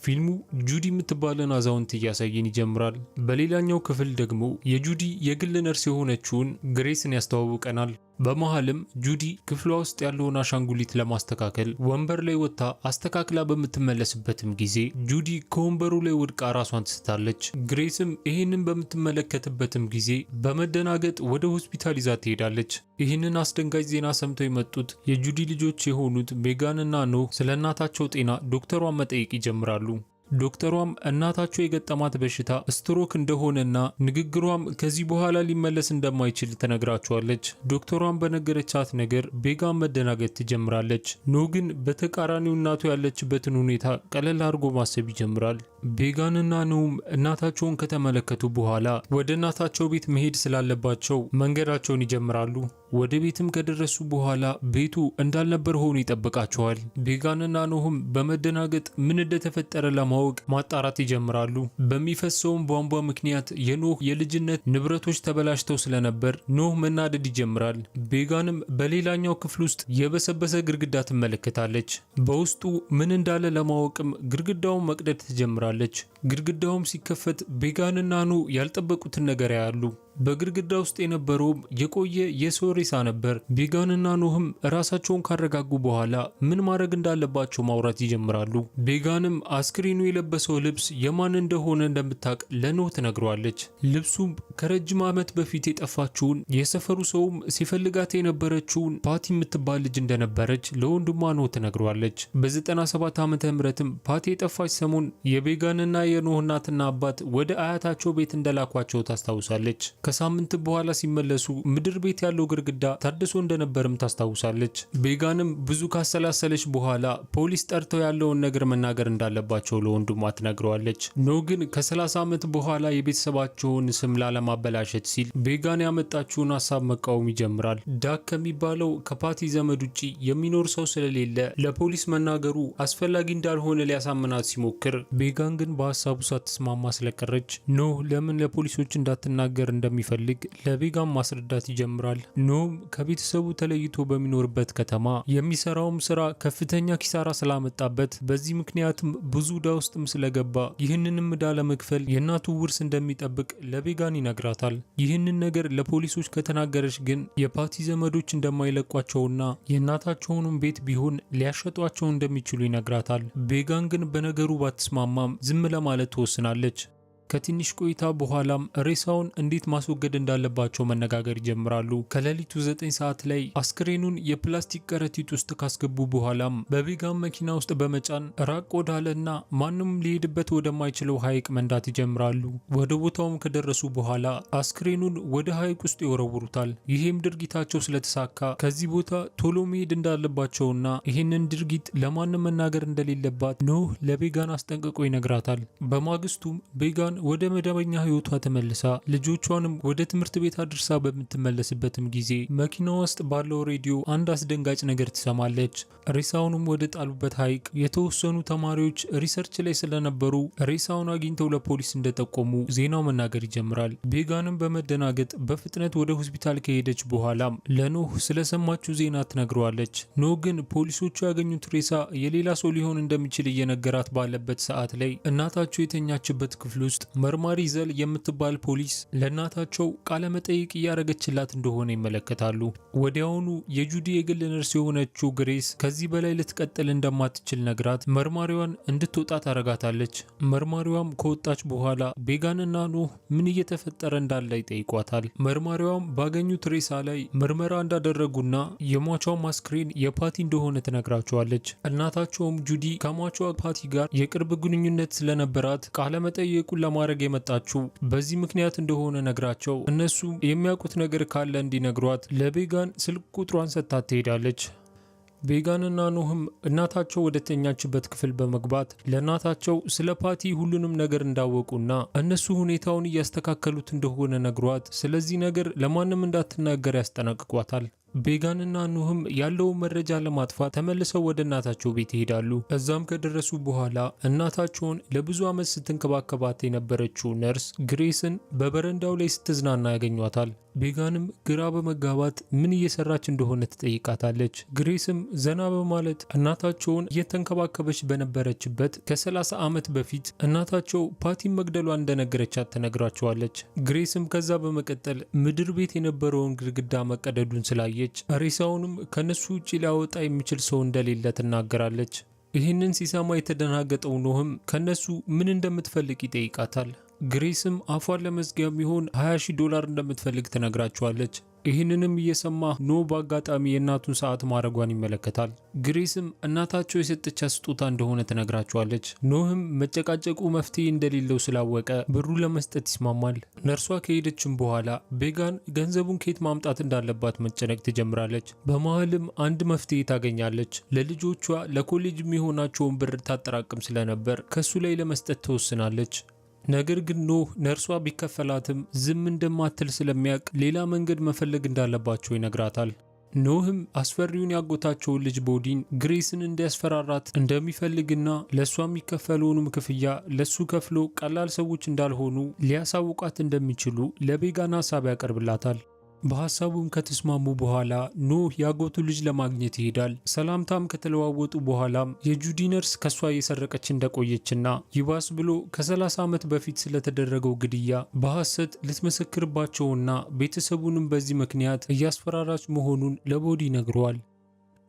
ፊልሙ ጁዲ የምትባለን አዛውንት እያሳየን ይጀምራል። በሌላኛው ክፍል ደግሞ የጁዲ የግል ነርስ የሆነችውን ግሬስን ያስተዋውቀናል። በመሃልም ጁዲ ክፍሏ ውስጥ ያለውን አሻንጉሊት ለማስተካከል ወንበር ላይ ወጥታ አስተካክላ በምትመለስበትም ጊዜ ጁዲ ከወንበሩ ላይ ወድቃ ራሷን ትስታለች። ግሬስም ይህንን በምትመለከትበትም ጊዜ በመደናገጥ ወደ ሆስፒታል ይዛ ትሄዳለች። ይህንን አስደንጋጭ ዜና ሰምተው የመጡት የጁዲ ልጆች የሆኑት ሜጋንና ኖህ ስለ እናታቸው ጤና ዶክተሯን መጠየቅ ይጀምራሉ። ዶክተሯም እናታቸው የገጠማት በሽታ ስትሮክ እንደሆነና ንግግሯም ከዚህ በኋላ ሊመለስ እንደማይችል ትነግራቸዋለች። ዶክተሯም በነገረቻት ነገር ቤጋን መደናገጥ ትጀምራለች። ኖህ ግን በተቃራኒው እናቱ ያለችበትን ሁኔታ ቀለል አድርጎ ማሰብ ይጀምራል። ቤጋንና ኖህም እናታቸውን ከተመለከቱ በኋላ ወደ እናታቸው ቤት መሄድ ስላለባቸው መንገዳቸውን ይጀምራሉ። ወደ ቤትም ከደረሱ በኋላ ቤቱ እንዳልነበር ሆኖ ይጠብቃቸዋል። ቤጋንና ኖህም በመደናገጥ ምን እንደተፈጠረ ለማወቅ ማጣራት ይጀምራሉ። በሚፈሰውም ቧንቧ ምክንያት የኖህ የልጅነት ንብረቶች ተበላሽተው ስለነበር ኖህ መናደድ ይጀምራል። ቤጋንም በሌላኛው ክፍል ውስጥ የበሰበሰ ግድግዳ ትመለከታለች። በውስጡ ምን እንዳለ ለማወቅም ግድግዳውን መቅደድ ትጀምራለች። ግድግዳውም ሲከፈት ቤጋንና ኖህ ያልጠበቁትን ነገር ያያሉ። በግድግዳ ውስጥ የነበረውም የቆየ የሰው ሬሳ ነበር። ቤጋንና ኖህም ራሳቸውን ካረጋጉ በኋላ ምን ማድረግ እንዳለባቸው ማውራት ይጀምራሉ። ቤጋንም አስክሬኑ የለበሰው ልብስ የማን እንደሆነ እንደምታውቅ ለኖህ ትነግረዋለች። ልብሱም ከረጅም ዓመት በፊት የጠፋችውን የሰፈሩ ሰውም ሲፈልጋት የነበረችውን ፓቲ የምትባል ልጅ እንደነበረች ለወንድሟ ኖህ ትነግረዋለች። በ97 ዓመተ ምህረትም ፓቲ የጠፋች ሰሞን የቤጋንና የኖህ እናትና አባት ወደ አያታቸው ቤት እንደላኳቸው ታስታውሳለች። ከሳምንት በኋላ ሲመለሱ ምድር ቤት ያለው ግድግዳ ታድሶ እንደነበርም ታስታውሳለች። ቤጋንም ብዙ ካሰላሰለች በኋላ ፖሊስ ጠርተው ያለውን ነገር መናገር እንዳለባቸው ለወንድሟ ትነግረዋለች። ኖህ ግን ከ30 ዓመት በኋላ የቤተሰባቸውን ስም ላለማበላሸት ሲል ቤጋን ያመጣችውን ሀሳብ መቃወም ይጀምራል። ዳክ ከሚባለው ከፓቲ ዘመድ ውጪ የሚኖር ሰው ስለሌለ ለፖሊስ መናገሩ አስፈላጊ እንዳልሆነ ሊያሳምናት ሲሞክር፣ ቤጋን ግን በሀሳቡ ሳትስማማ ስለቀረች ኖህ ለምን ለፖሊሶች እንዳትናገር እንደሚፈልግ ለቤጋን ማስረዳት ይጀምራል። ኖህም ከቤተሰቡ ተለይቶ በሚኖርበት ከተማ የሚሰራውም ስራ ከፍተኛ ኪሳራ ስላመጣበት፣ በዚህ ምክንያትም ብዙ ዕዳ ውስጥም ስለገባ ይህንንም ዕዳ ለመክፈል የእናቱ ውርስ እንደሚጠብቅ ለቤጋን ይነግራታል። ይህንን ነገር ለፖሊሶች ከተናገረች ግን የፓቲ ዘመዶች እንደማይለቋቸውና የእናታቸውንም ቤት ቢሆን ሊያሸጧቸው እንደሚችሉ ይነግራታል። ቤጋን ግን በነገሩ ባትስማማም ዝም ለማለት ትወስናለች። ከትንሽ ቆይታ በኋላም ሬሳውን እንዴት ማስወገድ እንዳለባቸው መነጋገር ይጀምራሉ። ከሌሊቱ 9 ሰዓት ላይ አስክሬኑን የፕላስቲክ ከረጢት ውስጥ ካስገቡ በኋላም በቤጋን መኪና ውስጥ በመጫን ራቅ ወዳለና ማንም ሊሄድበት ወደማይችለው ሐይቅ መንዳት ይጀምራሉ። ወደ ቦታውም ከደረሱ በኋላ አስክሬኑን ወደ ሐይቅ ውስጥ ይወረውሩታል። ይሄም ድርጊታቸው ስለተሳካ ከዚህ ቦታ ቶሎ መሄድ እንዳለባቸውና ይህንን ድርጊት ለማንም መናገር እንደሌለባት ኖህ ለቤጋን አስጠንቅቆ ይነግራታል። በማግስቱም ቤጋን ወደ መደበኛ ህይወቷ ተመልሳ ልጆቿንም ወደ ትምህርት ቤት አድርሳ በምትመለስበትም ጊዜ መኪና ውስጥ ባለው ሬዲዮ አንድ አስደንጋጭ ነገር ትሰማለች። ሬሳውንም ወደ ጣሉበት ሐይቅ የተወሰኑ ተማሪዎች research ላይ ስለነበሩ ሬሳውን አግኝተው ለፖሊስ እንደጠቆሙ ዜናው መናገር ይጀምራል። ቤጋንም በመደናገጥ በፍጥነት ወደ ሆስፒታል ከሄደች በኋላም ለኖህ ስለሰማችው ዜና ትነግረዋለች። ኖህ ግን ፖሊሶቹ ያገኙት ሬሳ የሌላ ሰው ሊሆን እንደሚችል እየነገራት ባለበት ሰዓት ላይ እናታቸው የተኛችበት ክፍል ውስጥ መርማሪ ዘል የምትባል ፖሊስ ለእናታቸው ቃለ መጠይቅ እያደረገችላት እንደሆነ ይመለከታሉ። ወዲያውኑ የጁዲ የግል ነርስ የሆነችው ግሬስ ከዚህ በላይ ልትቀጥል እንደማትችል ነግራት መርማሪዋን እንድትወጣ ታረጋታለች። መርማሪዋም ከወጣች በኋላ ቤጋንና ኖህ ምን እየተፈጠረ እንዳለ ይጠይቋታል። መርማሪዋም ባገኙት ሬሳ ላይ ምርመራ እንዳደረጉና የሟቿም አስክሬን የፓቲ እንደሆነ ትነግራቸዋለች። እናታቸውም ጁዲ ከሟቿ ፓቲ ጋር የቅርብ ግንኙነት ስለነበራት ቃለመጠይቁን ለማድረግ የመጣችው በዚህ ምክንያት እንደሆነ ነግራቸው እነሱ የሚያውቁት ነገር ካለ እንዲነግሯት ለቤጋን ስልክ ቁጥሯን ሰጥታት ትሄዳለች። ቤጋንና ኖህም እናታቸው ወደ ተኛችበት ክፍል በመግባት ለእናታቸው ስለ ፓቲ ሁሉንም ነገር እንዳወቁና እነሱ ሁኔታውን እያስተካከሉት እንደሆነ ነግሯት ስለዚህ ነገር ለማንም እንዳትናገር ያስጠነቅቋታል። ቤጋንና ኖህም ያለውን መረጃ ለማጥፋት ተመልሰው ወደ እናታቸው ቤት ይሄዳሉ። እዛም ከደረሱ በኋላ እናታቸውን ለብዙ ዓመት ስትንከባከባት የነበረችው ነርስ ግሬስን በበረንዳው ላይ ስትዝናና ያገኟታል። ቤጋንም ግራ በመጋባት ምን እየሰራች እንደሆነ ትጠይቃታለች። ግሬስም ዘና በማለት እናታቸውን እየተንከባከበች በነበረችበት ከ30 ዓመት በፊት እናታቸው ፓቲን መግደሏን እንደነገረቻት ትነግራቸዋለች። ግሬስም ከዛ በመቀጠል ምድር ቤት የነበረውን ግድግዳ መቀደዱን ስላየች ሬሳውንም ከነሱ ውጭ ሊያወጣ የሚችል ሰው እንደሌለ ትናገራለች። ይህንን ሲሰማ የተደናገጠው ኖህም ከነሱ ምን እንደምትፈልግ ይጠይቃታል። ግሬስም አፏን ለመዝጊያ የሚሆን 20 ሺህ ዶላር እንደምትፈልግ ትነግራቸዋለች። ይህንንም እየሰማ ኖህ በአጋጣሚ የእናቱን ሰዓት ማድረጓን ይመለከታል። ግሬስም እናታቸው የሰጠቻት ስጦታ እንደሆነ ትነግራቸዋለች። ኖህም መጨቃጨቁ መፍትሄ እንደሌለው ስላወቀ ብሩ ለመስጠት ይስማማል። ነርሷ ከሄደችም በኋላ ቤጋን ገንዘቡን ከየት ማምጣት እንዳለባት መጨነቅ ትጀምራለች። በመሀልም አንድ መፍትሄ ታገኛለች። ለልጆቿ ለኮሌጅ የሚሆናቸውን ብር ታጠራቅም ስለነበር ከሱ ላይ ለመስጠት ትወስናለች። ነገር ግን ኖህ ነርሷ ቢከፈላትም ዝም እንደማትል ስለሚያውቅ ሌላ መንገድ መፈለግ እንዳለባቸው ይነግራታል። ኖህም አስፈሪውን ያጎታቸውን ልጅ ቦዲን ግሬስን እንዲያስፈራራት እንደሚፈልግና ለእሷ የሚከፈለውንም ክፍያ ለሱ ከፍሎ ቀላል ሰዎች እንዳልሆኑ ሊያሳውቃት እንደሚችሉ ለቤጋን ሀሳብ ያቀርብላታል። በሀሳቡም ከተስማሙ በኋላ ኖህ ያጎቱ ልጅ ለማግኘት ይሄዳል። ሰላምታም ከተለዋወጡ በኋላም የጁዲ ነርስ ከሷ እየሰረቀች እንደቆየችና ይባስ ብሎ ከ30 ዓመት በፊት ስለተደረገው ግድያ በሐሰት ልትመሰክርባቸውና ቤተሰቡንም በዚህ ምክንያት እያስፈራራች መሆኑን ለቦዲ ይነግረዋል።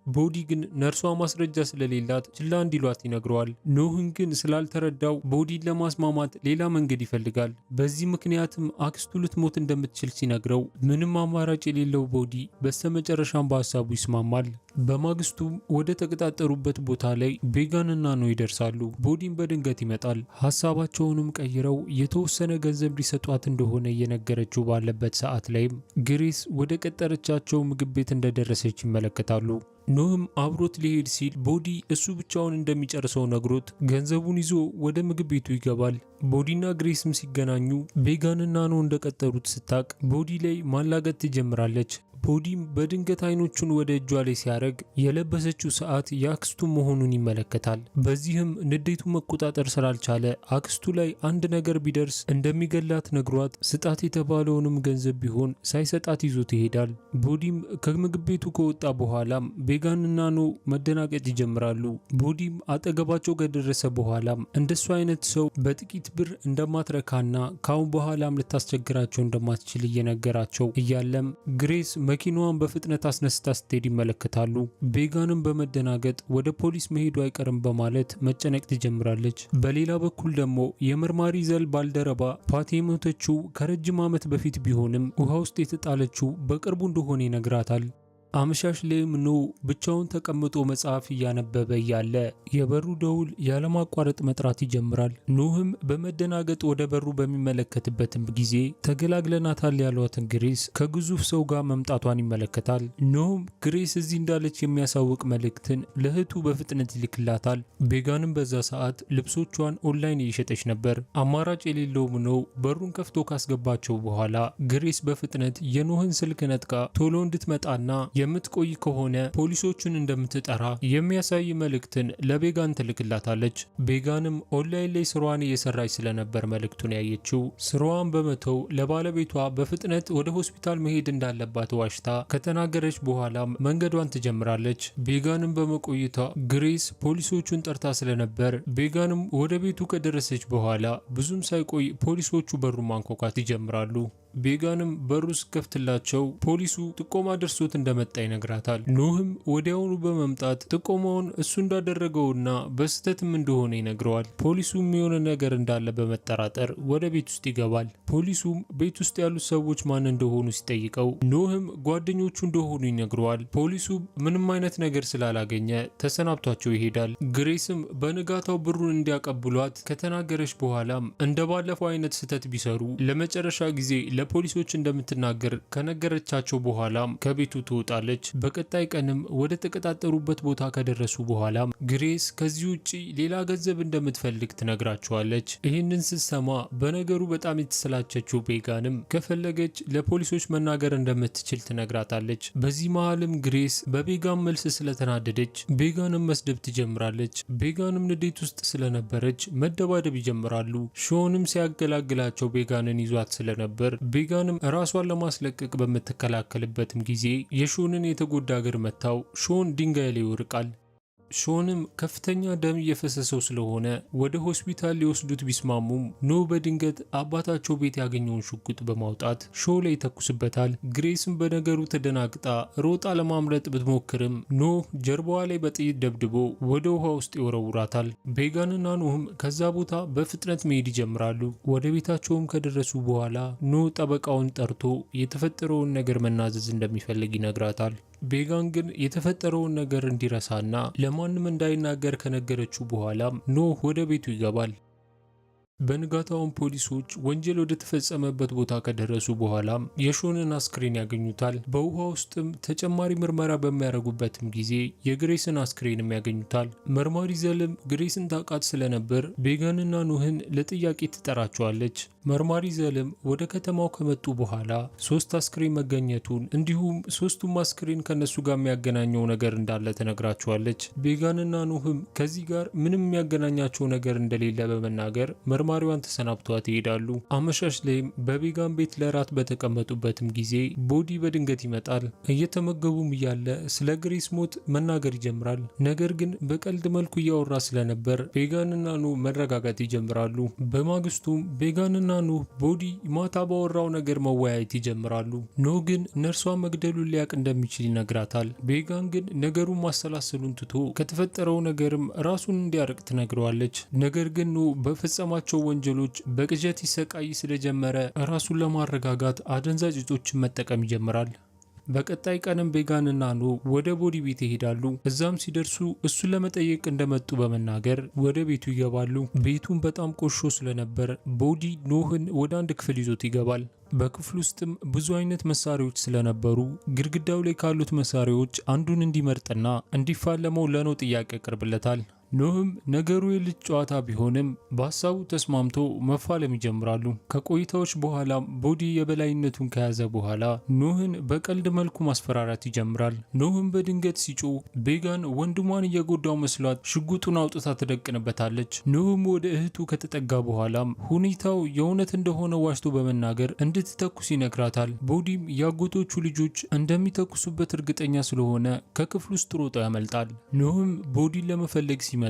ቦዲ ግን ነርሷ ማስረጃ ስለሌላት ችላ እንዲሏት ይነግረዋል። ኖህን ግን ስላልተረዳው ቦዲን ለማስማማት ሌላ መንገድ ይፈልጋል። በዚህ ምክንያትም አክስቱ ልትሞት እንደምትችል ሲነግረው ምንም አማራጭ የሌለው ቦዲ በስተመጨረሻም በሀሳቡ ይስማማል። በማግስቱም ወደ ተቀጣጠሩበት ቦታ ላይ ቤጋንና ኖህ ይደርሳሉ። ቦዲን በድንገት ይመጣል። ሀሳባቸውንም ቀይረው የተወሰነ ገንዘብ ሊሰጧት እንደሆነ እየነገረችው ባለበት ሰዓት ላይም ግሬስ ወደ ቀጠረቻቸው ምግብ ቤት እንደደረሰች ይመለከታሉ። ኖህም አብሮት ሊሄድ ሲል ቦዲ እሱ ብቻውን እንደሚጨርሰው ነግሮት ገንዘቡን ይዞ ወደ ምግብ ቤቱ ይገባል። ቦዲና ግሬስም ሲገናኙ ቤጋንና ኖህ እንደቀጠሩት ስታቅ ቦዲ ላይ ማላገጥ ትጀምራለች። ቦዲም በድንገት አይኖቹን ወደ እጇ ላይ ሲያደርግ የለበሰችው ሰዓት የአክስቱ መሆኑን ይመለከታል። በዚህም ንዴቱ መቆጣጠር ስላልቻለ አክስቱ ላይ አንድ ነገር ቢደርስ እንደሚገላት ነግሯት ስጣት የተባለውንም ገንዘብ ቢሆን ሳይሰጣት ይዞት ይሄዳል። ቦዲም ከምግብ ቤቱ ከወጣ በኋላም ቤጋንና ኖህ መደናገጥ ይጀምራሉ። ቦዲም አጠገባቸው ከደረሰ በኋላም እንደሱ አይነት ሰው በጥቂት ብር እንደማትረካና ካሁን በኋላም ልታስቸግራቸው እንደማትችል እየነገራቸው እያለም ግሬስ መኪናዋን በፍጥነት አስነስታ ስትሄድ ይመለከታሉ። ቤጋንም በመደናገጥ ወደ ፖሊስ መሄዱ አይቀርም በማለት መጨነቅ ትጀምራለች። በሌላ በኩል ደግሞ የመርማሪ ዘል ባልደረባ ፓቲ የሞተችው ከረጅም ዓመት በፊት ቢሆንም ውሃ ውስጥ የተጣለችው በቅርቡ እንደሆነ ይነግራታል። አመሻሽ ላይም ኖህ ብቻውን ተቀምጦ መጽሐፍ እያነበበ እያለ የበሩ ደውል ያለማቋረጥ መጥራት ይጀምራል። ኖህም በመደናገጥ ወደ በሩ በሚመለከትበትም ጊዜ ተገላግለናታል ያሏትን ግሬስ ከግዙፍ ሰው ጋር መምጣቷን ይመለከታል። ኖህም ግሬስ እዚህ እንዳለች የሚያሳውቅ መልእክትን ለእህቱ በፍጥነት ይልክላታል። ቤጋንም በዛ ሰዓት ልብሶቿን ኦንላይን እየሸጠች ነበር። አማራጭ የሌለውም ኖህ በሩን ከፍቶ ካስገባቸው በኋላ ግሬስ በፍጥነት የኖህን ስልክ ነጥቃ ቶሎ እንድትመጣና የምትቆይ ከሆነ ፖሊሶቹን እንደምትጠራ የሚያሳይ መልእክትን ለቤጋን ትልክላታለች። ቤጋንም ኦንላይን ላይ ስራዋን እየሰራች ስለነበር መልእክቱን ያየችው ስራዋን በመተው ለባለቤቷ በፍጥነት ወደ ሆስፒታል መሄድ እንዳለባት ዋሽታ ከተናገረች በኋላ መንገዷን ትጀምራለች። ቤጋንም በመቆየቷ ግሬስ ፖሊሶቹን ጠርታ ስለነበር ቤጋንም ወደ ቤቱ ከደረሰች በኋላ ብዙም ሳይቆይ ፖሊሶቹ በሩ ማንኳኳት ይጀምራሉ። ቤጋንም በሩ ስትከፍትላቸው ፖሊሱ ጥቆማ ደርሶት እንደመጣ ይነግራታል። ኖህም ወዲያውኑ በመምጣት ጥቆማውን እሱ እንዳደረገውና በስህተትም እንደሆነ ይነግረዋል። ፖሊሱም የሆነ ነገር እንዳለ በመጠራጠር ወደ ቤት ውስጥ ይገባል። ፖሊሱም ቤት ውስጥ ያሉት ሰዎች ማን እንደሆኑ ሲጠይቀው ኖህም ጓደኞቹ እንደሆኑ ይነግረዋል። ፖሊሱ ምንም አይነት ነገር ስላላገኘ ተሰናብቷቸው ይሄዳል። ግሬስም በንጋታው ብሩን እንዲያቀብሏት ከተናገረች በኋላም እንደባለፈው አይነት ስህተት ቢሰሩ ለመጨረሻ ጊዜ ለፖሊሶች እንደምትናገር ከነገረቻቸው በኋላም ከቤቱ ትወጣለች። ትወጣለች። በቀጣይ ቀንም ወደ ተቀጣጠሩበት ቦታ ከደረሱ በኋላ ግሬስ ከዚህ ውጪ ሌላ ገንዘብ እንደምትፈልግ ትነግራቸዋለች። ይህንን ስትሰማ በነገሩ በጣም የተሰላቸችው ቤጋንም ከፈለገች ለፖሊሶች መናገር እንደምትችል ትነግራታለች። በዚህ መሃልም ግሬስ በቤጋን መልስ ስለተናደደች ቤጋንም መስደብ ትጀምራለች። ቤጋንም ንዴት ውስጥ ስለነበረች መደባደብ ይጀምራሉ። ሾንም ሲያገላግላቸው ቤጋንን ይዟት ስለነበር ቤጋንም ራሷን ለማስለቀቅ በምትከላከልበትም ጊዜ የሾንን የተጎዳ እግር መታው። ሾን ድንጋይ ላይ ይወድቃል። ሾንም ከፍተኛ ደም እየፈሰሰው ስለሆነ ወደ ሆስፒታል ሊወስዱት ቢስማሙም ኖህ በድንገት አባታቸው ቤት ያገኘውን ሽጉጥ በማውጣት ሾን ላይ ይተኩስበታል። ግሬስም በነገሩ ተደናግጣ ሮጣ ለማምለጥ ብትሞክርም ኖህ ጀርባዋ ላይ በጥይት ደብድቦ ወደ ውሃ ውስጥ ይወረውራታል። ቤጋንና ኖህም ከዛ ቦታ በፍጥነት መሄድ ይጀምራሉ። ወደ ቤታቸውም ከደረሱ በኋላ ኖህ ጠበቃውን ጠርቶ የተፈጠረውን ነገር መናዘዝ እንደሚፈልግ ይነግራታል። ቤጋን ግን የተፈጠረውን ነገር እንዲረሳና ለማንም እንዳይናገር ከነገረችው በኋላ ኖህ ወደ ቤቱ ይገባል። በንጋታውም ፖሊሶች ወንጀል ወደ ተፈጸመበት ቦታ ከደረሱ በኋላም የሾንን አስክሬን ያገኙታል። በውሃ ውስጥም ተጨማሪ ምርመራ በሚያደርጉበትም ጊዜ የግሬስን አስክሬንም ያገኙታል። መርማሪ ዘልም ግሬስን ታውቃት ስለነበር ቤጋንና ኖህን ለጥያቄ ትጠራቸዋለች። መርማሪ ዘልም ወደ ከተማው ከመጡ በኋላ ሶስት አስክሬን መገኘቱን እንዲሁም ሶስቱም አስክሬን ከነሱ ጋር የሚያገናኘው ነገር እንዳለ ትነግራቸዋለች። ቤጋንና ኖህም ከዚህ ጋር ምንም የሚያገናኛቸው ነገር እንደሌለ በመናገር መርማሪዋን ተሰናብተዋት ይሄዳሉ። አመሻሽ ላይም በቤጋን ቤት ለራት በተቀመጡበትም ጊዜ ቦዲ በድንገት ይመጣል። እየተመገቡም እያለ ስለ ግሬስ ሞት መናገር ይጀምራል። ነገር ግን በቀልድ መልኩ እያወራ ስለነበር ቤጋንና ኖህ መረጋጋት ይጀምራሉ። በማግስቱም ቤጋንና ኖህ ቦዲ ማታ ባወራው ነገር መወያየት ይጀምራሉ። ኖህ ግን ነርሷ መግደሉን ሊያቅ እንደሚችል ይነግራታል። ቤጋን ግን ነገሩን ማሰላሰሉን ትቶ ከተፈጠረው ነገርም ራሱን እንዲያርቅ ትነግረዋለች። ነገር ግን ኖህ በፈጸማቸው ወንጀሎች በቅዠት ይሰቃይ ስለጀመረ ራሱን ለማረጋጋት አደንዛዥ እጾችን መጠቀም ይጀምራል። በቀጣይ ቀንም ቤጋንና ኖህ ወደ ቦዲ ቤት ይሄዳሉ። እዛም ሲደርሱ እሱን ለመጠየቅ እንደመጡ በመናገር ወደ ቤቱ ይገባሉ። ቤቱን በጣም ቆሽሾ ስለነበር ቦዲ ኖህን ወደ አንድ ክፍል ይዞት ይገባል። በክፍል ውስጥም ብዙ አይነት መሳሪያዎች ስለነበሩ ግድግዳው ላይ ካሉት መሳሪያዎች አንዱን እንዲመርጥና እንዲፋለመው ለኖህ ጥያቄ ያቀርብለታል። ኖህም ነገሩ የልጅ ጨዋታ ቢሆንም በሀሳቡ ተስማምቶ መፋለም ይጀምራሉ። ከቆይታዎች በኋላ ቦዲ የበላይነቱን ከያዘ በኋላ ኖህን በቀልድ መልኩ ማስፈራራት ይጀምራል። ኖህም በድንገት ሲጮህ ቤጋን ወንድሟን እየጎዳው መስሏት ሽጉጡን አውጥታ ትደቅንበታለች። ኖህም ወደ እህቱ ከተጠጋ በኋላም ሁኔታው የእውነት እንደሆነ ዋሽቶ በመናገር እንድትተኩስ ይነግራታል። ቦዲም የአጎቶቹ ልጆች እንደሚተኩሱበት እርግጠኛ ስለሆነ ከክፍሉ ውስጥ ሮጦ ያመልጣል። ኖህም ቦዲን ለመፈለግ ሲመጣ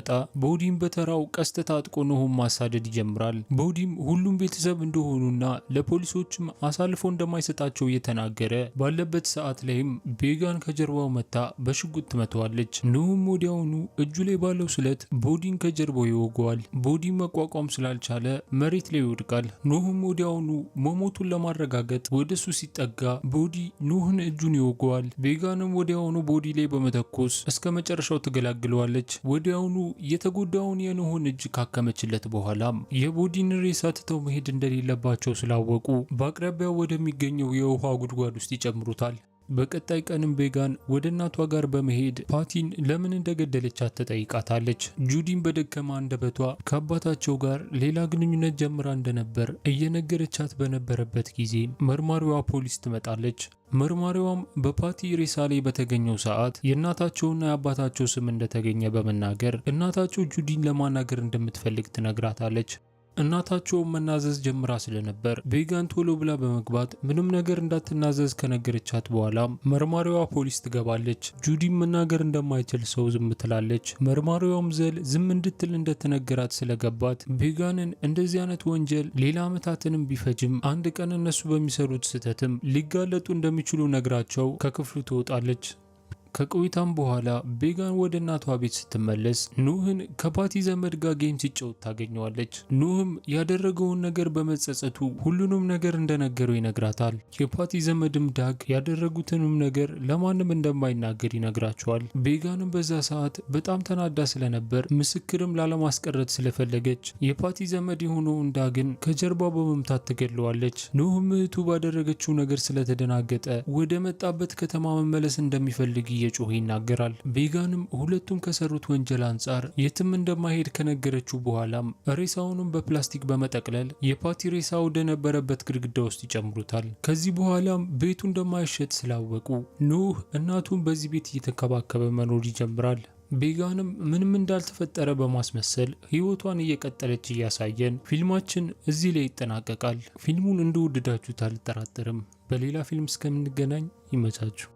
ቦዲም በተራው ቀስት ታጥቆ ኖህን ማሳደድ ይጀምራል። ቦዲም ሁሉም ቤተሰብ እንደሆኑና ለፖሊሶችም አሳልፎ እንደማይሰጣቸው እየተናገረ ባለበት ሰዓት ላይም ቤጋን ከጀርባው መታ በሽጉጥ ትመታዋለች። ኖህም ወዲያውኑ እጁ ላይ ባለው ስለት ቦዲን ከጀርባው ይወገዋል። ቦዲን መቋቋም ስላልቻለ መሬት ላይ ይወድቃል። ኖህም ወዲያውኑ መሞቱን ለማረጋገጥ ወደሱ ሲጠጋ ቦዲ ኖህን እጁን ይወገዋል። ቤጋንም ወዲያውኑ ቦዲ ላይ በመተኮስ እስከ መጨረሻው ትገላግለዋለች። ወዲያውኑ የተጎዳውን የኖህን እጅ ካከመችለት በኋላም የቦዲን ሬሳ ትተው መሄድ እንደሌለባቸው ስላወቁ በአቅራቢያው ወደሚገኘው የውሃ ጉድጓድ ውስጥ ይጨምሩታል። በቀጣይ ቀንም ቤጋን ወደ እናቷ ጋር በመሄድ ፓቲን ለምን እንደገደለቻት ትጠይቃታለች። ጁዲን በደከመ አንደበቷ ከአባታቸው ጋር ሌላ ግንኙነት ጀምራ እንደነበር እየነገረቻት በነበረበት ጊዜ መርማሪዋ ፖሊስ ትመጣለች። መርማሪዋም በፓቲ ሬሳ ላይ በተገኘው ሰዓት የእናታቸውና የአባታቸው ስም እንደተገኘ በመናገር እናታቸው ጁዲን ለማናገር እንደምትፈልግ ትነግራታለች። እናታቸውን መናዘዝ ጀምራ ስለነበር ቤጋን ቶሎ ብላ በመግባት ምንም ነገር እንዳትናዘዝ ከነገረቻት በኋላ መርማሪዋ ፖሊስ ትገባለች። ጁዲም መናገር እንደማይችል ሰው ዝም ትላለች። መርማሪዋም ዘል ዝም እንድትል እንደተነገራት ስለገባት ቤጋንን እንደዚህ አይነት ወንጀል ሌላ ዓመታትንም ቢፈጅም አንድ ቀን እነሱ በሚሰሩት ስህተትም ሊጋለጡ እንደሚችሉ ነግራቸው ከክፍሉ ትወጣለች። ከቆይታም በኋላ ቤጋን ወደ እናቷ ቤት ስትመለስ ኑህን ከፓቲ ዘመድ ጋር game ሲጫወት ታገኘዋለች። ኑህም ያደረገውን ነገር በመጸጸቱ ሁሉንም ነገር እንደነገረው ይነግራታል። የፓቲ ዘመድም ዳግ ያደረጉትንም ነገር ለማንም እንደማይናገር ይነግራቸዋል። ቤጋንም በዛ ሰዓት በጣም ተናዳ ስለነበር ምስክርም ላለማስቀረት ስለፈለገች የፓቲ ዘመድ የሆነውን ዳግን ከጀርባው በመምታት ትገድለዋለች። ኑህም እህቱ ባደረገችው ነገር ስለተደናገጠ ወደ መጣበት ከተማ መመለስ እንደሚፈልግ እየጮኸ ይናገራል። ቤጋንም ሁለቱም ከሰሩት ወንጀል አንጻር የትም እንደማይሄድ ከነገረችው በኋላም ሬሳውንም በፕላስቲክ በመጠቅለል የፓቲ ሬሳ ወደነበረበት ግድግዳ ውስጥ ይጨምሩታል። ከዚህ በኋላም ቤቱ እንደማይሸጥ ስላወቁ ኑህ እናቱን በዚህ ቤት እየተንከባከበ መኖር ይጀምራል። ቤጋንም ምንም እንዳልተፈጠረ በማስመሰል ህይወቷን እየቀጠለች እያሳየን ፊልማችን እዚህ ላይ ይጠናቀቃል። ፊልሙን እንደወደዳችሁት አልጠራጠርም። በሌላ ፊልም እስከምንገናኝ ይመቻችሁ።